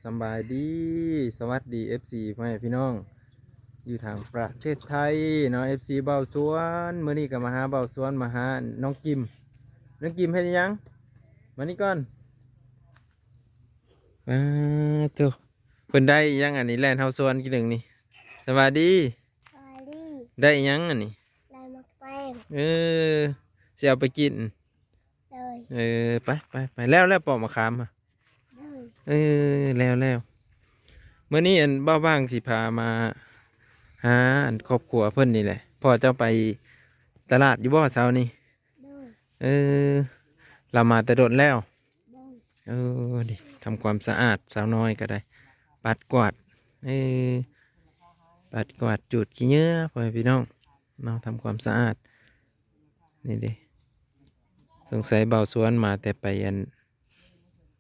ສຳບາຍດີ ສະຫວັດດີ ເອັຟຊີ ພໍ່ແມ່ພີ່ນ້ອງຢູ່ທາງປະເທດໄທເນາະ ເອັຟຊີ ເບົາສວນ. ມື້ນີ້ກໍມາຫາເບົາສວນ ມາຫານ້ອງກິມ. ນ້ອງກິມເຮັດອີ່ຫຍັງ? ມານີ້ກ່ອນ. ປາໂທ້ ເພິ່ນໄດ້ອີ່ຫຍັງອັນນີ້ ແລ່ນເຮົາສວນກີ້ໜຶ່ງນີ້. ສະບາຍດີ. ສະບາຍດີ. ໄດ້ອີ່ຫຍັງອັນນີ້? ໄດ້ໝາກແຕງ. ເອີ ຊິເອົາໄປກິນ. ໂດຍ. ເອີ ໄປ ໄປ ໄປ ແລ້ວ ແລ້ວ ປອກໝາກຂາມ. ໂດຍ. ເອີ ແລ້ວ ແລ້ວ ມື້ນີ້ອັນ ບ່າວບາງຊິພາມາຫາອັນຄອບຄົວເພິ່ນນີ້ແຫຼະ. ພໍ່ເຈົ້າໄປຕະຫຼາດຢູ່ບໍ່ເຊົ້ານີ້? ໂດຍ. ເອີ ລາວມາແຕ່ດົນແລ້ວ. ໂດຍ. ເອີ ດີ ທຳຄວາມສະອາດ ສາວນ້ອຍກໍໄດ້ ປັດກວາດ ເອີ ປັດກວາດຈູດຂີ້ເຫຍື້ອ ພໍ່ແມ່ພີ່ນ້ອງເນາະ ທຳຄວາມສະອາດ. ນີ້ເດ້ ສົງໄສເບົາສວນມາແຕ່ໄປອັນ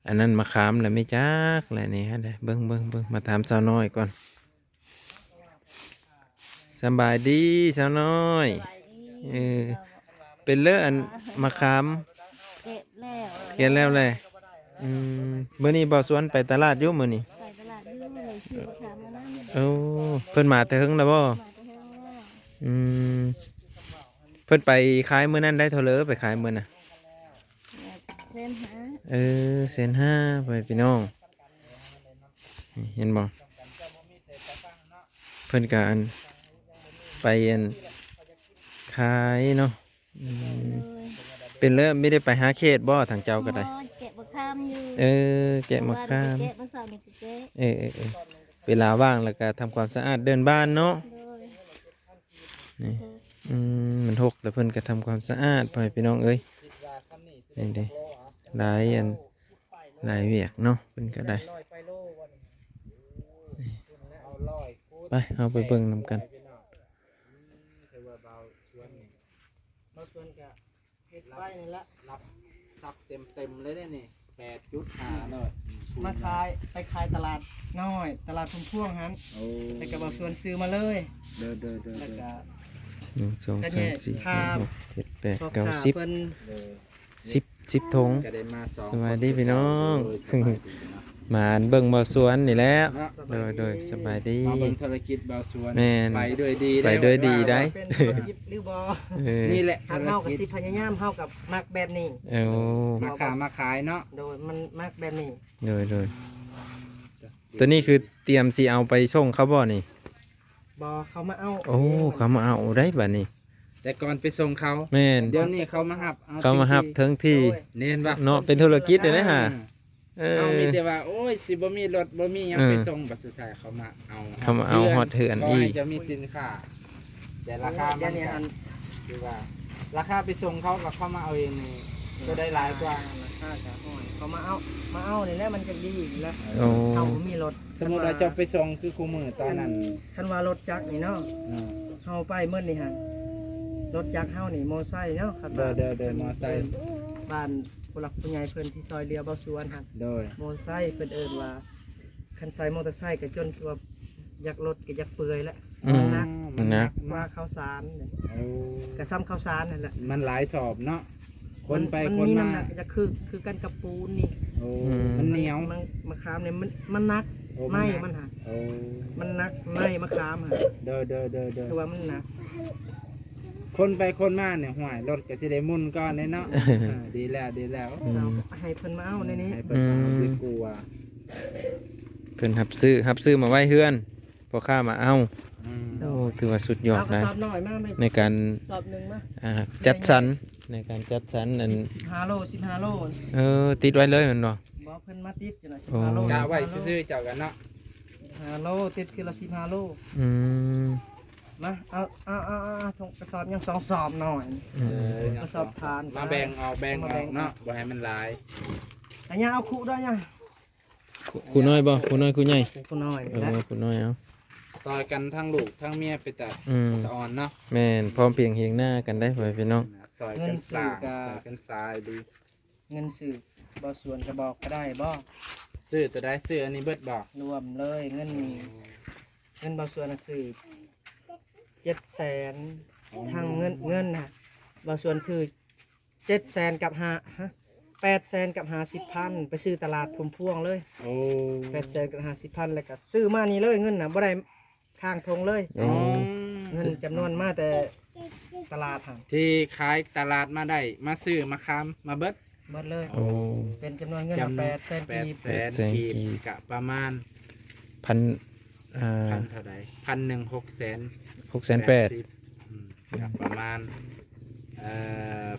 ອັນນັ້ນມາຄາມແລ້ວ ແມ່ນຈັກແຫຼະນີ້ຫັ້ນ. ເບິ່ງ ເບິ່ງ ເບິ່ງ ມາຖາມສາວນ້ອຍກ່ອນ. ສະບາຍດີສາວນ້ອຍ. ສະບາຍດີ. ເອີ ເປັນເລີອັນມາຄາມ. ເກັບແລ້ວ. ເກັບແລ້ວແຫຼະ. ອືມ ມື້ນີ້ເບົາສວນໄປຕະຫຼາດຢູ່ມື້ນີ້? ໄປຕະຫຼາດຢູ່ ເລີຍຊື້ມາຄາມມານຳ. ໂອ້ ເພິ່ນມາແຕ່ເຫິງແລ້ວບໍ່? ມາແຕ່ເຫິງແລ້ວ. ອືມ ເພິ່ນໄປຂາຍມື້ນັ້ນໄດ້ເທົ່າໃດ? ໄປຂາຍມື້ນະ? ແສນຫ້າ. ເອີ ແສນຫ້າ ພໍ່ແມ່ພີ່ນ້ອງ ເຫັນບໍ່? ເພິ່ນກະອັນ ໄປອັນ ຂາຍເນາະ. ອືມ ໂດຍ. ເປັນເລີ ມີໄດ້ໄປຫາເຂດບໍ່ ທາງເຈົ້າກໍໄດ້? ບໍ່ ແກະມາຄາມຢູ່. ເອີ ແກະມາຄາມ ເພາະວ່າໄປແກະ ມື້ເຊົ້ານີ້ກໍແກະ. ເອີ ເອີ ເອີ ເວລາວ່າງແລ້ວກໍທຳຄວາມສະອາດເດີ່ນບ້ານເນາະ. ໂດຍ. ນີ້ ອືມ ມັນຫົກແລ້ວເພິ່ນກໍທຳຄວາມສະອາດ ພໍ່ແມ່ພີ່ນ້ອງເອີຍ. ນີ້ເດ້ ຫຼາຍອັນ ຫຼາຍວຽກເນາະ ເພິ່ນກໍໄດ້. ໄປ ເຮົາໄປເບິ່ງນຳກັນ. ເຮົາສວນກະ ເຮັດໄວ້ນີ້ລະ ຮັບຊັບເຕັມໆເລີຍເດ້ນີ້ ແປດຈຸດຫ້າເລີຍ. ມາຂາຍ ໄປຂາຍຕະຫຼາດນ້ອຍ ຕະຫຼາດພົມພວງຫັ້ນ. ໂອ້ ແລ້ວກໍເບົາສວນຊື້ມາເລີຍ. ໂດຍ ໂດຍ ໂດຍ ແລ້ວກໍ ໜຶ່ງ ສອງ ສາມ ສີ່ ຫ້າ ຫົກ ເຈັດ ແປດ ເກົ້າ ສິບ ເພິ່ນ ສິບ ສິບຖົງ. ສະບາຍດີພີ່ນ້ອງ ໂດຍ ສະບາຍດີເນາະ. ມາອັນເບິ່ງເບົາສວນນີ້ແຫຼະ. ເນາະ ໂດຍ ໂດຍ ສະບາຍດີ ສະບາຍດີ. ມາເບິ່ງທຸລະກິດເບົາສວນ. ແມ່ນ ໄປດ້ວຍດີ ໄປດ້ວຍດີໄດ້. ເປັນທຸລະກິດຫຼືບໍ່? ເອີ ນີ້ແຫຼະ ທາງເຮົາກໍ ທຸລະກິດ ຊິພະຍາຍາມ ເຮົາກໍມັກແບບນີ້. ໂອ້ ມາຄ້າມາຂາຍເນາະ. ໂດຍ ມັນມັກແບບນີ້. ໂດຍ ໂດຍ. ຕົວນີ້ຄືຕຽມຊິເອົາໄປສົ່ງເຂົາບໍ່ນີ້? ບໍ່ ເຂົາມາເອົາ. ໂອ້ ເຂົາມາເອົາໄດ້ບາດນີ້. ແຕ່ກ່ອນໄປສົ່ງເຂົາ. ແມ່ນ ດຽວນີ້ເຂົາມາຮັບເອົາ. ເຂົາມາຮັບເຖິງທີ່. ໂດຍ ແມ່ນບໍ່? ເນາະ ເປັນທຸລະກິດເດ້ນະຫາ. ເອີ ເຮົາມີແຕ່ວ່າ ໂອ້ຍ ຊິບໍ່ມີລົດ ບໍ່ມີຫຍັງ ເອີ ໄປສົ່ງ ບັດສຸດທ້າຍເຂົາມາເອົາ ເຂົາມາເອົາຮອດເຮືອນອີກ. ເພື່ອໃຫ້ເຈົ້າມີສິນຄ້າ ແຕ່ລາຄາມັນກໍ ຄືວ່າ ລາຄາໄປສົ່ງເຂົາກັບເຂົາມາເອົາເອງນີ້ ໂຕໃດຫຼາຍກວ່າ? ລາຄາກໍ ໂອ້ຍ ເຂົາມາເອົາ ມາເອົານີ້ແຫຼະ ມັນຈັ່ງດີນີ້ແຫຼະ. ໂອ້ ເຮົາບໍ່ມີລົດ. ສົມມຸດວ່າເຈົ້າໄປສົ່ງຄືຄູ່ມື້ຕອນນັ້ນ ຄັນວ່າລົດຈັກນີ້ເນາະ ອືມ ເຮົາໄປມື້ນີ້ຫັ້ນ ລົດຈັກເຮົານີ້ ມໍໄຊເນາະ. ຄັນວ່າ ໂດຍ ໂດຍ ໂດຍ ມໍໄຊ ເອີ ບ້ານຜູ້ຫຼັກຜູ້ໃຫຍ່ເພິ່ນທີ່ຊ່ອຍເຫຼືອເບົາສວນຫັ້ນ. ໂດຍ ມໍໄຊ ເພິ່ນເອີ້ນວ່າ ຄັນໃຊ້ມໍເຕີໄຊກໍຈົນວ່າຢາກລົດກໍຢາກເປື່ອຍແຫຼະ. ອືມ ມັນໜັກ ມັນໜັກ ມັນໜັກກວ່າເຂົ້າສານ. ໂອ້ ກໍສ່ຳເຂົ້າສານຫັ້ນແຫຼະ ມັນຫຼາຍສອບເນາະ. ຄົນໄປ ມັນ ຄົນ ມັນມີນ້ຳໜັກ ມາ ກໍຈະຄື ຄືກັນກັບປູນນີ້. ໂອ້ ອືມ ມັນໜຽວ ມັນ ມະຂາມນີ້ ມັນ ມັນໜັກ ໂອ້ ໄມ້ມັນຫັ້ນ. ໂອ້ ມັນໜັກ ໄມ້ມະຂາມຫັ້ນ. ໂດຍ ໂດຍ ໂດຍ ໂດຍ ຄືວ່າມັນໜັກ. ຄົນໄປຄົນມານີ້ ຫ້ວຍ ລົດກໍຊິໄດ້ໝຸ່ນກ່ອນເດ້ເນາະ. ເອີ ດີແລ້ວ ດີແລ້ວ. ອືມ ເອົາ ໃຫ້ເພິ່ນມາເອົາໃນນີ້ ໃຫ້ເພິ່ນມາເອົາ ອືມ ດີກວ່າ. ເພິ່ນຮັບຊື້ ຮັບຊື້ມາໄວ້ເຮືອນ ພໍ່ຄ້າມາເອົາ. ອືມ ໂອ້ ຖືວ່າສຸດຍອດ ເອົາກະສອບນ້ອຍມາ ໃນການ ສອບໜຶ່ງມາ ອ່າ ຈັດສັນ ໃນການຈັດສັນອັນ ສິບຫ້າໂລ ສິບຫ້າໂລ. ເອີ ຕິດໄວ້ເລີຍແມ່ນບໍ່? ບໍ່ ເພິ່ນມາຕິດຢູ່ນະ ໂອ້ ສິບຫ້າໂລ. ກະໄວ້ຊື່ໆ ເຈົ້າກັນເນາະ ສິບຫ້າໂລ ຕິດຄືລະສິບຫ້າໂລ. ອືມ ມາ ເອົາ ເອົາ ເອົາ ເອົາ ຖົງກະສອບຍັງສອງສອບໜ້ອຍ. ອືມ ເອີ ກະສອບຖ່ານ ມາແບ່ງອອກ ແບ່ງອອກເນາະ ມາແບ່ງອອກ ບໍ່ໃຫ້ມັນຫຼາຍ. ອັນນີ້ເອົາຄຸດ້ວຍຍັງ ຄຸ ຄຸນ້ອຍບໍ່? ຄຸນ້ອຍ ຄຸໃຫຍ່? ຄຸນ້ອຍ. ເອີ ແຫຼະ ຄຸນ້ອຍ. ເອົາ ຊ່ອຍກັນທັງລູກທັງເມຍ ເປັນຕາ ອືມ ສະອອນເນາະ. ແມ່ນ ພ້ອມພຽງຮຽງໜ້າກັນໄດ້ ພໍ່ແມ່ພີ່ນ້ອງ. ຊ່ອຍກັນສ້າງ ຊ່ອຍກັນສາຍດີ. ເງິນຊື້ເບົາສວນກະບອກກະໄດ້ບໍ່? ຊື້ໂຕໃດ? ຊື້ອັນນີ້ເບິດບໍ່? ລວມເລີຍ ເງິນ ເງິນເບົາສວນນະຊື້ເຈັດແສນ. ໂອ້ ທັງເງິນ ເງິນນະ ເບົາສວນຄື ເຈັດແສນກັບຫ້າ ຮະ ແປດແສນກັບຫ້າສິບພັນ ໄປຊື້ຕະຫຼາດພຸ້ນພວງເລີຍ. ໂອ້ ແປດແສນກັບຫ້າສິບພັນ ແລ້ວກໍຊື້ມານີ້ເລີຍ ເງິນນະບໍ່ໄດ້ຄ້າງຖົງເລີຍ. ໂອ້ ອືມ ເງິນຈຳນວນມາແຕ່ຕະຫຼາດຫັ້ນ ທີ່ຂາຍຕະຫຼາດມາໄດ້ ມາຊື້ມາຄຳມາເບິດ ເບິດເລີຍ. ໂອ້ ເປັນຈຳນວນເງິນ ຈຳນວນ ແປດແສນ ແປດແສນ ກີບ ແປດແສນ ກີບ ກະປະມານ ພັນ ອ່າ ພັນເທົ່າໃດ ພັນໜຶ່ງ ຫົກແສນ ຫົກແສນແປດ ແປດສິບ ອືມ ກະປະມານ ເອີ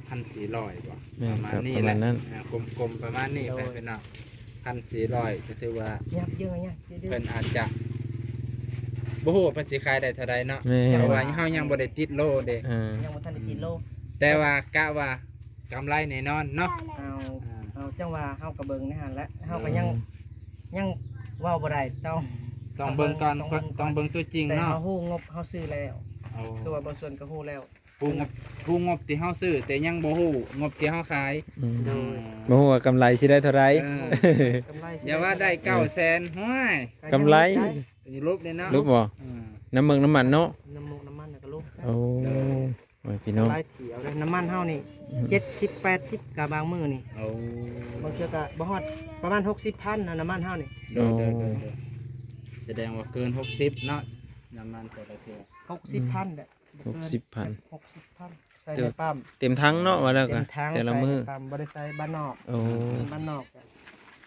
ພັນສີ່ຮ້ອຍບໍ່ ແມ່ນ ປະມານນີ້ແຫຼະ ປະມານນັ້ນ ອ່າ ກົມໆ ປະມານນີ້ ໂດຍ ໄປເປັນເນາະ ພັນສີ່ຮ້ອຍ ກໍຖືວ່າ ຍັບເຍອະ ຍັບເຍອະ ເພິ່ນອາດຈະບໍ່ຮູ້ວ່າເພິ່ນຊິຂາຍໄດ້ເທົ່າໃດເນາະ ແມ່ນ ເພາະວ່າເຮົາຍັງບໍ່ໄດ້ຕິດໂລເດ້ ອ່າ ຍັງບໍ່ທັນໄດ້ຕິດໂລ ແຕ່ວ່າກະວ່າ ກຳໄລແນ່ນອນເນາະ ເອົາ ອ່າ ເອົາ ຈັ່ງວ່າເຮົາກໍເບິ່ງໃນຫັ້ນແຫຼະ ເຮົາກໍຍັງ ອືມ ຍັງເວົ້າບໍ່ໄດ້ ຕ້ອງ ຕ້ອງເບິ່ງກ່ອນ ຕ້ອງເບິ່ງ ຕ້ອງເບິ່ງຕົວຈິງເນາະ ແຕ່ເຮົາຮູ້ງົບເຮົາຊື້ແລ້ວ ໂອ້ ຄືວ່າບ່າວສວນກໍຮູ້ແລ້ວ ຮູ້ງົບ ຮູ້ງົບທີ່ເຮົາຊື້ ແຕ່ຍັງບໍ່ຮູ້ງົບທີ່ເຮົາຂາຍ ອືມ ໂດຍ ອືມ ບໍ່ຮູ້ວ່າກຳໄລຊິໄດ້ເທົ່າໃດ ເອີ ກຳໄລຊິ ຢ່າວ່າໄດ້ເກົ້າແສນ ໂອ້ຍ ກຳໄລ ຢູ່ລົບເດ້ເນາະ ລົບບໍ່ ອືມ ນ້ຳເມືອກນ້ຳມັນເນາະ ນ້ຳເມືອກນ້ຳມັນ ແລ້ວກໍລົບ ໂອ້ ໂດຍ ໂອ້ຍ ພີ່ນ້ອງ ຫຼາຍເທື່ອເດ້ ນ້ຳມັນເຮົານີ້ ອືມ ເຈັດສິບ ແປດສິບ ກະບາງມື້ນີ້ ໂອ້ ບາງເທື່ອກະບໍ່ຮອດ ປະມານຫົກສິບພັນນະ ນ້ຳມັນເຮົານີ້ ໂດຍ ໂອ້ ໂດຍ ໂດຍ ໂດຍ ສະແດງວ່າເກີນຫົກສິບເນາະ ນ້ຳມັນແຕ່ລະເທື່ອ ຫົກສິບພັນແຫຼະ ອືມ ບໍ່ເກີນ ຫົກສິບພັນ ຫົກສິບພັນ ໃສ່ໃນປ້ຳ ເຕັມຖັງເນາະ ວ່າແລ້ວກະ ເຕັມຖັງ ແຕ່ລະມື້ ໃສ່ໃນປ້ຳ ບໍ່ໄດ້ໃສ່ບ້ານນອກ ໂອ້ ບ້ານນອກກະ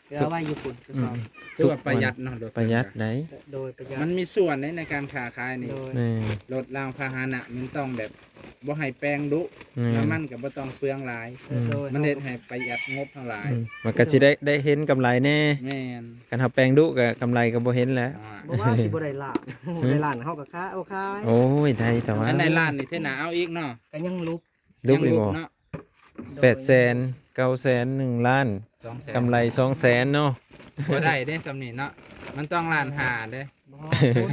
ເພື່ອໄວ້ຢູ່ພຸ້ນ ອືມ ຄືວ່າປະຢັດເນາະ ປະຢັດໄດ໋ ໂດຍ ປະຢັດ ມັນມີສ່ວນໃນ ໃນການຄ້າຂາຍນີ້ ໂດຍ ແມ່ນ ລົດລາງພາຫະນະ ມັນຕ້ອງແບບບໍ່ໃຫ້ແປງດຸ ແມ່ນ ນ້ຳມັນກໍບໍ່ຕ້ອງເປືອງຫຼາຍ ອືມ ໂດຍ ມັນເຮັດໃຫ້ປະຢັດງົບເຮົາຫຼາຍ ອືມ ມັນກໍຊິໄດ້ ໄດ້ເຫັນກຳໄລແດ່ ແມ່ນ ຄັນເຮົາແປງດຸກໍກຳໄລກໍບໍ່ເຫັນແຫຼະ ອ່າ ບໍ່ວ່າຊິບໍ່ໄດ້ລ້ານ ໄດ້ລ້ານເຮົາກໍຂາຍ ເອົາຂາຍ ໂອ້ຍ ໄດ້ແຕ່ວ່າ ຄັນໄດ້ລ້ານນີ້ເທື່ອໜ້າເອົາອີກເນາະ ກໍຍັງຫຼຸບ ຫຼຸບອີກບໍ່ ຍັງຫຼຸບເນາະ ແປດແສນ ເກົ້າແສນ ໜຶ່ງລ້ານ ສອງແສນ ກຳໄລສອງແສນເນາະ ບໍ່ໄດ້ເດ້ສ່ຳນີ້ເນາະ ມັນຕ້ອງລ້ານຫ້າເດ້ ບໍ່ຮອດພຸ້ນ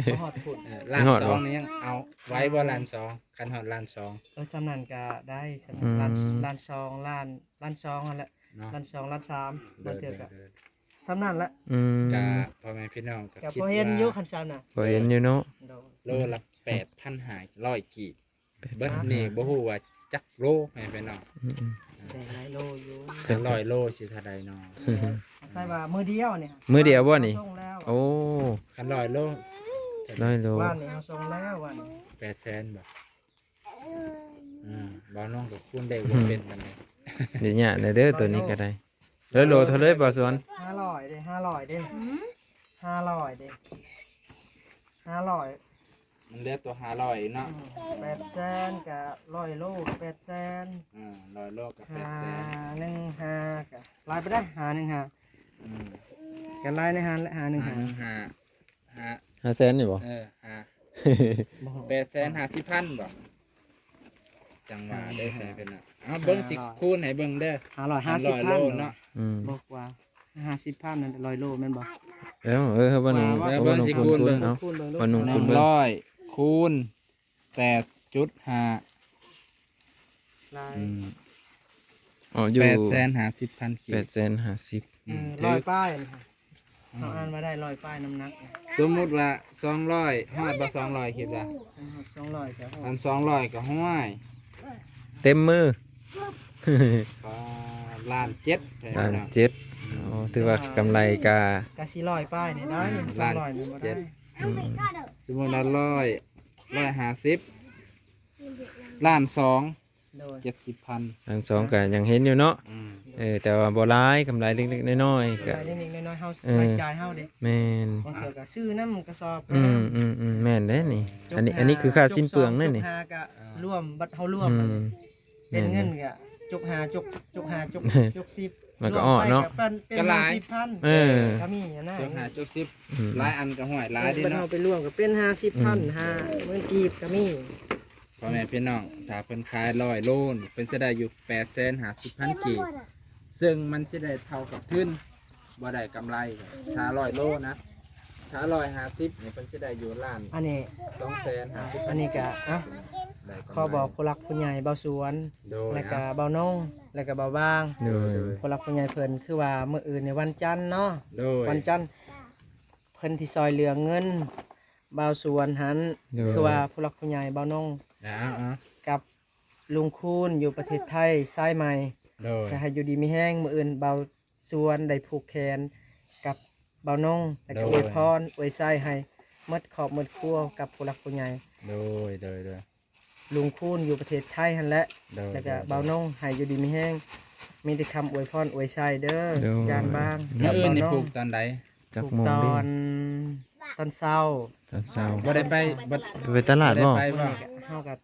ບໍ່ຮອດພຸ້ນ ເອີ ລ້ານສອງນີ້ຍັງເອົາໄວ້ບໍ່ ລ້ານສອງ ຄັນຮອດລ້ານສອງ ເອີ ສ່ຳນັ້ນກໍໄດ້ ສ່ຳນັ້ນ ອືມ ລ້ານ ລ້ານສອງ ລ້ານ ລ້ານສອງຫັ້ນແຫຼະ ເນາະ ລ້ານສອງ ລ້ານສາມ ບາງເທື່ອກໍ ເດີ ສ່ຳນັ້ນແຫຼະ ອືມ ກໍພໍ່ແມ່ພີ່ນ້ອງກໍ ກໍພໍເຫັນຢູ່ ຄິດວ່າ ຄັນຊັ້ນນະ ພໍເຫັນຢູ່ເນາະ ໂດຍ ໂລລະແປດພັນຫ້າຮ້ອຍກີບ ເບິດນີ້ບໍ່ຮູ້ວ່າຈັກໂລ ແມ່ນບໍ່ເນາະ ອືມໆ ແຕ່ຫຼາຍໂລຢູ່ ຄັນຮ້ອຍໂລຊິເທົ່າໃດເນາະ ອືມ ໃສ່ວ່າມື້ດຽວນີ້ ມື້ດຽວບໍ່ນີ້ ເຮົາສົ່ງແລ້ວ ໂອ້ ຄັນຮ້ອຍໂລ ຮ້ອຍໂລ ວານນີ້ເຮົາສົ່ງແລ້ວ ວານນີ້ ແປດແສນບໍ່ ອືມ ບ່າວນ້ອງກໍຄູນເລກບໍ່ເປັນປານໃດ ເດຍຍາກແດ່ເດີ ໂຕນີ້ກໍໄດ້ ຮ້ອຍໂລເທົ່າໃດບ່າວສວນ ຫ້າຮ້ອຍເດ້ ຫ້າຮ້ອຍເດ້ ຫ້າຮ້ອຍເດ້ ຫ້າຮ້ອຍ ມັນເຫຼືອໂຕຫ້າຮ້ອຍເນາະ ອືມ ແປດແສນກະຮ້ອຍໂລກະແປດແສນ ອ່າ ຮ້ອຍໂລກະແປດແສນ ຫ້າໜຶ່ງຫ້າກະຫຼາຍໄປໄດ໋ ຫ້າໜຶ່ງຫ້າ ອືມ ກະຫຼາຍໃນຫັ້ນແຫຼະ ຫ້າໜຶ່ງຫ້າ ຫ້າໜຶ່ງຫ້າ ຫ້າ ຫ້າແສນນີ້ບໍ່ ເອີ ຫ້າ ບໍ່ ແປດແສນຫ້າສິບພັນບໍ່ ຈັ່ງວ່າເດີ ເອີ ເພິ່ນນະ ເອົາເບິ່ງ ຫ້າຮ້ອຍ ຊິຄູນໃຫ້ເບິ່ງເດີ ຫ້າຮ້ອຍຫ້າສິບພັນ ໂລເນາະ ອືມ ບໍ່ກວ່າ ຫ້າສິບພັນນັ້ນ ຮ້ອຍໂລແມ່ນບໍ່ ເອີ ເອີ ເບິ່ງ ວ່າ ເອີ ເບິ່ງ ຊິຄູນເບິ່ງ ເອົາ ຄູນເບິ່ງດູ ວ່າໜຸ່ງ ໜຶ່ງຮ້ອຍ ຄູນ ແປດຈຸດຫ້າ ຫຼາຍ ອືມ ອໍ ຢູ່ ແປດແສນຫ້າສິບພັນກີບ ແປດແສນຫ້າສິບ ອືມ ອືມ ຮ້ອຍປາຍ ອືມ ເຮົາອ່ານວ່າໄດ້ຮ້ອຍປາຍນ້ຳໜັກ ສົມມຸດວ່າສອງຮ້ອຍ ຮອດບໍ່ ສອງຮ້ອຍ ຄິດວ່າ ຄັນຮອດສອງຮ້ອຍກໍຮອດ ຄັນສອງຮ້ອຍກໍຫ້ວຍ ເຕັມມື ປາ ລ້ານເຈັດ ລ້ານເຈັດ ອືມ ໂອ້ ຖືວ່າກຳໄລກະ ກະສີ່ຮ້ອຍປາຍນີ້ໄດ້ ອືມ ສອງຮ້ອຍນີ້ບໍ່ໄດ້ ລ້ານເຈັດ ອືມ ສົມມຸດວ່າຮ້ອຍ ຮ້ອຍຫ້າສິບ ລ້ານສອງ ໂດຍ ເຈັດສິບພັນ ລ້ານສອງກໍຍັງເຫັນຢູ່ເນາະ ອືມ ເອີ ແຕ່ວ່າບໍ່ຫຼາຍ ກຳໄລເລັກໆນ້ອຍໆ ກຳໄລເລັກໆນ້ອຍໆ ເຮົາ ເອີ ລາຍຈ່າຍເຮົາເດ້ ແມ່ນ ບາງເທື່ອກໍຊື້ນ້ຳກະສອບ ອືມໆໆ ແມ່ນເດ້ນີ້ ຈົກ ອັນນີ້ ຫ້າ ອັນນີ້ຄືຄ່າສິ້ນເປືອງເດ້ນີ້ ຈົກຫ້າກໍລວມ ບັດເຮົາລວມ ອືມ ເປັນເງິນ ແມ່ນ ກໍຈົກຫ້າ ຈົກ ຈົກຫ້າ ຈົກ ຈົກສິບ ມັນກໍອອກເນາະ ລວມໄປກໍເປັນ ເປັນ ກໍຫຼາຍ ຫ້າສິບພັນ ເອີ ກໍມີນະ ຈົກຫ້າ ຈົກສິບ ອືມ ຫຼາຍອັນກໍຫ້ວຍຫຼາຍເດ້ເນາະ ບັດເຮົາໄປລວມກໍເປັນຫ້າສິບພັນ ອືມ ຫ້າໝື່ນກີບກໍມີ ພໍ່ແມ່ພີ່ນ້ອງ ຖ້າເພິ່ນຂາຍຮ້ອຍໂລນີ້ ເພິ່ນຊິໄດ້ຢູ່ແປດແສນຫ້າສິບພັນກີບ ເຊິ່ງມັນຊິໄດ້ເທົ່າກັບທຶນ ບໍ່ໄດ້ກຳໄລ ຖ້າຮ້ອຍໂລນະ ຖ້າຮ້ອຍຫ້າສິບນີ້ ເພິ່ນຊິໄດ້ຢູ່ລ້ານ ອັນນີ້ ສອງແສນຫ້າສິບ ອັນນີ້ກໍ ອ່ະ ໄດ້ກຳໄລ ຂໍບອກຜູ້ຫຼັກຜູ້ໃຫຍ່ ບ່າວສວນ ໂດຍ ແລ້ວກໍບ່າວນົງ ແລ້ວກໍບ່າວບາງ ໂດຍ ຜູ້ຫຼັກຜູ້ໃຫຍ່ເພິ່ນ ຄືວ່າມື້ອື່ນນີ້ວັນຈັນເນາະ ໂດຍ ວັນຈັນ ເພິ່ນທີ່ຊ່ອຍເຫຼືອເງິນບ່າວສວນຫັ້ນ ໂດຍ ຄືວ່າຜູ້ຫຼັກຜູ້ໃຫຍ່ບ່າວນົງ ອ່າໆ ກັບລຸງຄູນຢູ່ປະເທດໄທ ສາຍໃໝ່ ໂດຍ ກໍໃຫ້ຢູ່ດີມີແຮງ. ມື້ອື່ນບ່າວສວນໄດ້ຜູກແຂນກັບບ່າວນົງ ແລ້ວກໍ ໂດຍ ອວຍພອນອວຍໄຊໃຫ້ໝົດຄອບໝົດຄົວກັບຜູ້ຫຼັກຜູ້ໃຫຍ່. ໂດຍ ໂດຍ ໂດຍ ລຸງຄູນຢູ່ປະເທດໄທຫັ້ນແຫຼະ. ໂດຍ ແລ້ວກໍ ໂດຍ ບ່າວນົງ ໃຫ້ຢູ່ດີມີແຮງ ມີແຕ່ຄຳອວຍພອນອວຍໄຊເດີ. ໂດຍ ຈານບາງ ມື້ອື່ນນີ້ຜູກຕອນໃດ? ຈັກໂມງເດ? ຕອນ ຕອນເຊົ້າ. ຕອນເຊົ້າ ບໍ່ໄດ້ໄປ ບໍ່ ໄປຕະຫຼາດບໍ່? ບໍ່ໄດ້ໄປບໍ່? ເຮົາກໍ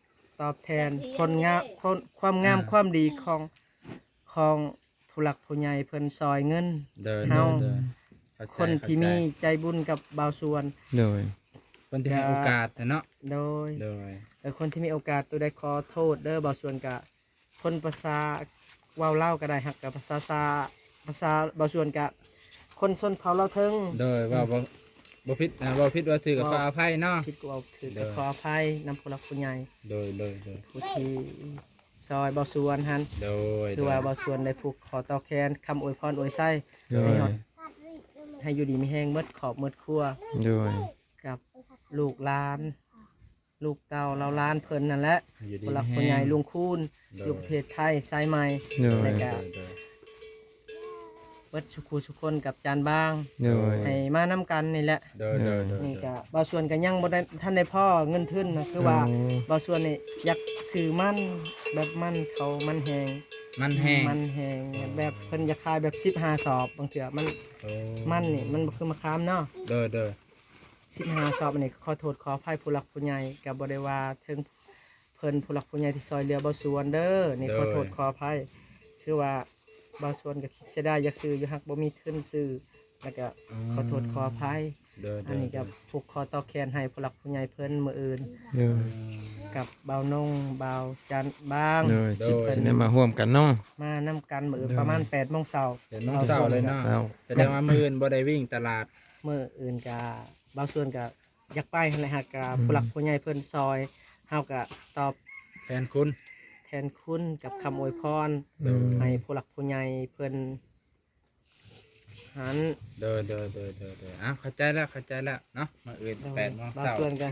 ຕອບແທນຜົນງາມ ຜົນ ຄວາມງາມ ອ່າ ຄວາມດີຂອງ ຂອງຜູ້ຫຼັກຜູ້ໃຫຍ່ເພິ່ນຊ່ອຍເງິນ ໂດຍ ເຮົາ ໂດຍ ໂດຍ ເຂົ້າໃຈ ຄົນທີ່ມີ ເຂົ້າໃຈ ໃຈບຸນກັບບ່າວສວນ ໂດຍ ຄົນທີ່ໃຫ້ໂອກາດຊະເນາະ. ໂດຍ ໂດຍ ເອີ ຄົນທີ່ມີໂອກາດຕົວໃດຂໍໂທດເດີ. ບ່າວສວນກະຄົນພາສາ ເວົ້າລາວກໍໄດ້ ຮັກກັບພາສາ ພາສາ ບ່າວສວນກະຄົນຊົນເຜົ່າລາວເທິງ. ໂດຍ ເວົ້າ ອືມ ບໍ່ ບໍ່ຜິດ ອ່າ ເວົ້າຜິດເວົ້າຖືກກໍ ເວົ້າ ຂໍອະໄພເນາະ. ຜິດກໍເວົ້າຖືກ ໂດຍ ກໍຂໍອະໄພນຳຜູ້ຫຼັກຜູ້ໃຫຍ່ ໂດຍ ໂດຍ ໂດຍ ຜູ້ທີ່ ຊ່ອຍບ່າວສວນຫັ້ນ. ໂດຍ ຖືວ່າ ໂດຍ ບ່າວສວນໄດ້ຜູກຂໍ້ຕໍ່ແຂນ ຄຳອວຍພອນອວຍໄຊ ໂດຍ ໃຫ້ຮອດ ໃຫ້ຢູ່ດີມີແຮງໝົດຄອບໝົດຄົວ ໂດຍ ກັບລູກຫຼານ ລູກເຕົ້າເຫຼົ່າຫຼານເພິ່ນນັ້ນແຫຼະ ໃຫ້ຢູ່ດີ ຜູ້ຫຼັກ ມີແຮງ ຜູ້ໃຫຍ່ ລຸງຄູນ ໂດຍ ຢູ່ປະເທດໄທ ສາຍໃໝ່ ໂດຍ ແລ້ວກະ ໂດຍ ໂດຍ ເບິດສູ່ຄູ່ສູ່ຄົນກັບຈານບາງ ໂດຍ ໃຫ້ມານຳກັນນີ້ແຫຼະ. ໂດຍ ໂດຍ ໂດຍ ນີ້ກະບ່າວສວນກະຍັງບໍ່ໄດ້ ທັນໄດ້ພໍ້ເງິນທຶນນະ ຄືວ່າ ໂອ້ ບ່າວສວນນີ້ຢາກຊື້ມັນ ແບບມັນເຂົ້າມັນແຫ້ງ ມັນແຫ້ງ ມັນແຫ້ງ ແບບເພິ່ນຢາກຂາຍແບບສິບຫ້າສອບ ບາງເທື່ອມັນ ໂອ້ ມັນນີ້ມັນບໍ່ຄືມະຂາມເນາະ. ໂດຍ ໂດຍ ສິບຫ້າສອບ ອັນນີ້ຂໍໂທດຂໍອະໄພຜູ້ຫຼັກຜູ້ໃຫຍ່ ກໍບໍ່ໄດ້ວ່າເຖິງເພິ່ນຜູ້ຫຼັກຜູ້ໃຫຍ່ທີ່ຊ່ອຍເຫຼືອບ່າວສວນເດີ. ນີ້ ໂດຍ ຂໍໂທດຂໍອະໄພ ຄືວ່າບ່າວສວນກໍຄິດເສຍດາຍຢາກຊື້ຢູ່ ຮັກບໍ່ມີທຶນຊື້ ແລ້ວກໍ ອືມ ຂໍໂທດຂໍອະໄພ. ໂດຍ ອັນນີ້ກໍ ໂດຍ ໂດຍ ຜູກຂໍ້ຕໍ່ແຂນໃຫ້ຜູ້ຫຼັກຜູ້ໃຫຍ່ເພິ່ນມື້ອື່ນ ໂດຍ ອືມ ກັບບ່າວນົງ ບ່າວຈັນບາງ ໂດຍ ໂດຍ ຊິ ຊິໄດ້ມາຮ່ວມກັນເນາະ ມານຳກັນມື້ອື່ນ ໂດຍ ປະມານແປດໂມງເຊົ້າ ແປດໂມງເຊົ້າເລີຍເນາະ. ເຈົ້າ ສະແດງວ່າມື້ອື່ນບໍ່ໄດ້ວິ່ງຕະຫຼາດ. ມື້ອື່ນກະບ່າວສວນກະຢາກໄປຫັ້ນແຫຼະ ຫາກະ ອືມ ຜູ້ຫຼັກຜູ້ໃຫຍ່ເພິ່ນຊ່ອຍ ເຮົາກະຕອບແທນຄຸນ ແທນຄຸນກັບຄຳອວຍພອນ ໂດຍ ໃຫ້ຜູ້ຫຼັກຜູ້ໃຫຍ່ເພິ່ນຫັ້ນ. ໂດຍ ໂດຍ ໂດຍ ໂດຍ ໂດຍ ອ່າ ເຂົ້າໃຈແລ້ວ ເຂົ້າໃຈແລ້ວເນາະ. ມື້ອື່ນ ໂດຍ ແປດໂມງເຊົ້າ ບ່າວສວນກະ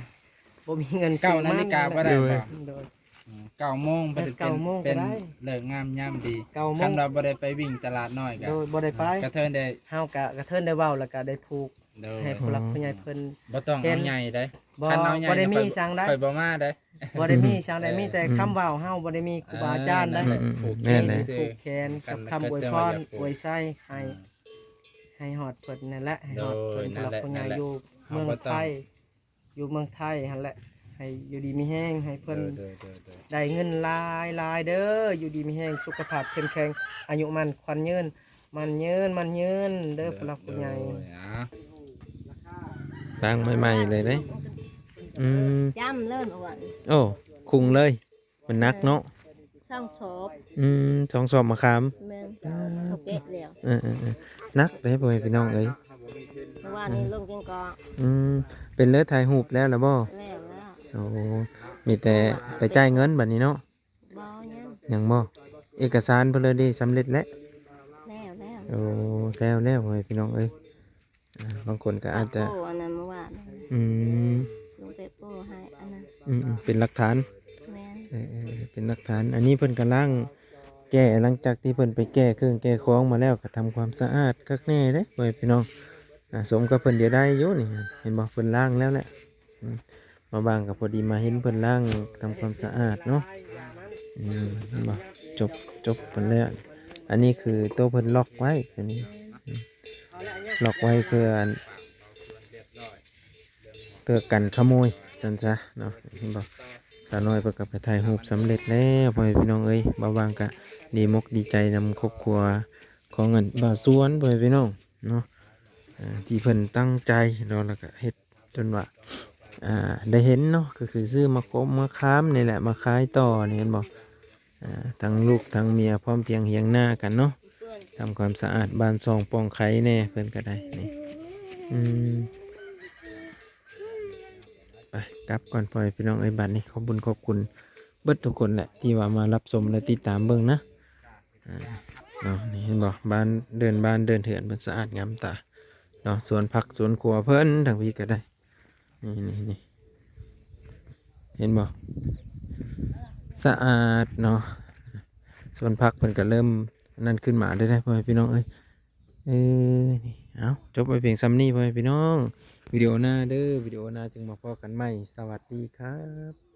ບໍ່ມີເງິນ ເກົ້ານາລິກາບໍ່ໄດ້ບໍ່? ໂດຍ ອືມ ເກົ້າໂມງ ເປັນ ເປັນ ເຈົ້າ ເກົ້າໂມງກໍໄດ້ ເປັນເລີກງາມຍາມດີ ເກົ້າໂມງ ຄັນວ່າບໍ່ໄດ້ໄປວິ່ງຕະຫຼາດນ້ອຍກະ ໂດຍ ບໍ່ໄດ້ໄປ ກະເທີນໄດ້ ເຮົາກະ ກະເທີນໄດ້ເວົ້າ ແລ້ວກະໄດ້ຜູກ ໂດຍ ໃຫ້ຜູ້ຫຼັກ ອືມ ຜູ້ໃຫຍ່ເພິ່ນ ບໍ່ຕ້ອງເອົາໃຫຍ່ເດ້ ຄັນເອົາໃຫຍ່ ບໍ່ໄດ້ມີ ຂ້ອຍ ສັງໃດ ຂ້ອຍບໍ່ມາເດ້ ບໍ່ໄດ້ມີສັງໃດ ເອີ ມີແຕ່ ອືມ ຄຳເວົ້າ ເຮົາບໍ່ໄດ້ມີຄູບາອາຈານໃດ ເອີ ນັ້ນແຫຼະ ແມ່ນແຫຼະ ຜູກແຂນກັບຄຳອວຍພອນອວຍໄຊໃຫ້ ອືມ ໃຫ້ຮອດເພິ່ນນັ້ນແຫຼະ ໃຫ້ຮອດເພິ່ນ ໂດຍ ຜູ້ຫຼັກ ນັ້ນແຫຼະ ຜູ້ໃຫຍ່ ນັ້ນແຫຼະ ຢູ່ເມືອງໄທ ຢູ່ເມືອງໄທຫັ້ນແຫຼະ ໃຫ້ຢູ່ດີມີແຮງ ໃຫ້ເພິ່ນ ໂດຍ ໂດຍ ໂດຍ ໂດຍ ໄດ້ເງິນຫຼາຍໆເດີ ຢູ່ດີມີແຮງ ສຸຂະພາບເຂັ້ມແຂງ ອາຍຸໝັ້ນຂວັນຍືນ ໝັ້ນຍືນ ໝັ້ນຍືນເດີ ໂດຍ ຜູ້ຫຼັກຜູ້ໃຫຍ່ ໂດຍ ອ່າ ຕັ້ງໃໝ່ໆເລີຍເດ້ ອືມ ຈ້ຳເລີຍອ້ວນ ໂອ້ ຄຸງເລີຍ ມັນໜັກເນາະ ສອງສອບ ອືມ ສອງສອບມະຂາມ ແມ່ນ ອ່າ ເຂົາແກະແລ້ວ ເອີໆໆ ໜັກເດ້ພໍ່ແມ່ພີ່ນ້ອງເອີຍ ເມື່ອວານນີ້ລົງກິນກອງ ອືມ ເປັນເລີຍ ຖ່າຍຮູບແລ້ວລະບໍ່? ແລ້ວແລ້ວ ໂອ້ ມີແຕ່ໄປຈ່າຍເງິນບັດນີ້ເນາະ ບໍ່ ຍັງ ຍັງບໍ່? ເອກະສານເພິ່ນເລີຍເດ້ ສຳເລັດແລ້ວ? ແລ້ວແລ້ວ ໂອ້ ແລ້ວແລ້ວ ພໍ່ແມ່ພີ່ນ້ອງເອີຍ ອ່າ ບາງຄົນກໍອາດຈະ ໂອ້ ອັນນັ້ນເມື່ອວານ ອືມ ລົງໄປໂປ້ໃຫ້ອັນນັ້ນ ອືມໆ ເປັນຫຼັກຖານ ແມ່ນ ເອີໆ ເປັນຫຼັກຖານ ອັນນີ້ເພິ່ນກຳລັງແກ້ ຫຼັງຈາກທີ່ເພິ່ນໄປແກ້ເຄື່ອງແກ້ຂອງມາແລ້ວ ກໍທຳຄວາມສະອາດຄັກແນ່ເດ້ ພໍ່ແມ່ພີ່ນ້ອງ ອ່າ ສົມກັບເພິ່ນດຽວໄດ້ຢູ່ນີ້ ເຫັນບໍ່ ເພິ່ນລ້າງແລ້ວແຫຼະ ອືມ ມາບາງກໍພໍດີມາເຫັນເພິ່ນລ້າງທຳຄວາມສະອາດເນາະ ອືມ ເຫັນບໍ່ ຈົບ ຈົບເພິ່ນແລ້ວ ອັນນີ້ຄືໂຕເພິ່ນລັອກໄວ້ ຕົວນີ້ ອືມ ລັອກໄວ້ເພື່ອ ອັນ ເພື່ອກັນຂະໂມຍຊັ້ນຊະເນາະ ເຫັນບໍ່ ສາວນ້ອຍເພິ່ນກໍໄປຖ່າຍຮູບສຳເລັດແລ້ວ ພໍ່ແມ່ພີ່ນ້ອງເອີຍ ບ່າວຫວ່າງກໍດີມົກດີໃຈນຳຄອບຄົວຂອງ ອັນ ບ່າວສວນ ພໍ່ແມ່ພີ່ນ້ອງເນາະ ອ່າ ທີ່ເພິ່ນຕັ້ງໃຈເນາະ ແລ້ວກໍເຮັດ ຈົນວ່າ ອ່າ ໄດ້ເຫັນເນາະ ກໍຄືຊື້ມາຄົມມາຄາມນີ້ແຫຼະ ມາຂາຍຕໍ່ນີ້ ເຫັນບໍ່ ອ່າ ທັງລູກທັງເມຍພ້ອມພຽງຮຽງໜ້າກັນເນາະ ທຳຄວາມສະອາດບ້ານຊ່ອງປ່ອງໄຄແດ່ ເພິ່ນກໍໄດ້ນີ້ ອືມ ໄປກັບກ່ອນ ພໍ່ແມ່ພີ່ນ້ອງເອີຍ ບັດນີ້ຂອບບຸນຂອບຄຸນເບິດທຸກຄົນແຫຼະ ທີ່ວ່າມາຮັບຊົມ ແລະ ຕິດຕາມເບິ່ງນະ ອ່າ ເນາະ ນີ້ເຫັນບໍ່ ບ້ານ ເດີ່ນບ້ານເດີ່ນເຮືອນເພິ່ນສະອາດງາມຕາເນາະ ສວນຜັກສວນຄົວເພິ່ນ ທາງພີ້ກໍໄດ້ ນີ້ໆໆ ເຫັນບໍ່ ສະອາດເນາະ ສວນຜັກເພິ່ນກໍເລີ່ມອັນນັ້ນຂຶ້ນມາເດ້ ເດ້ ພໍ່ແມ່ພີ່ນ້ອງເອີຍ. ເອີ ນີ້ ເອົາ ຈົບໄວ້ພຽງສ່ຳນີ້ ພໍ່ແມ່ພີ່ນ້ອງ. ວິດີໂອໜ້າເດີ ວິດີໂອໜ້າຈຶ່ງມາພໍ້ກັນໃໝ່. ສະຫວັດດີຄັບ.